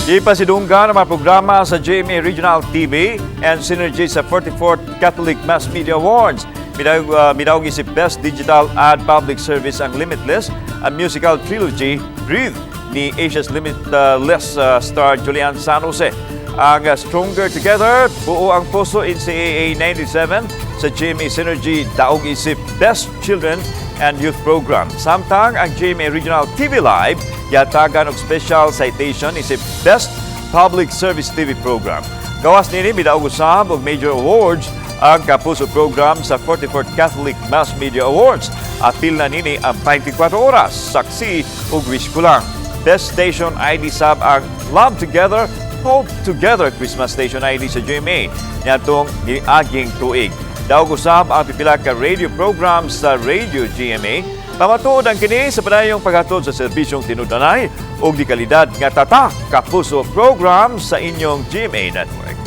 Gipasidunggan ang mga programa sa GMA Regional TV and Synergy sa 44th Catholic Mass Media Awards. Midaog isip Best Digital Ad Public Service ang Limitless, ang musical trilogy Breathe ni Asia's Limitless star Julian San Jose. Ang Stronger Together, Buo ang Puso NCAA 97 sa GMA Synergy, daog isip Best Children and Youth Program. Samtang ang GMA Regional TV Live gihatagan og special citation isip Best Public Service TV Program. Gawas nini, midaog usab og major awards ang Kapuso program sa 44th Catholic Mass Media Awards. Apil na nini ang 24 Oras, Saksi ug Wish Ko Lang. Best Station ID sab ang Love Together, Hope Together Christmas Station ID sa GMA niadtong niaging tuig. Daog usab ang pipila ka radio programs sa Radio GMA. Pamatuod ang kini sa padayong paghatod sa serbisyong tinud-anay ug di kalidad nga tatak Kapuso program sa inyong GMA Network.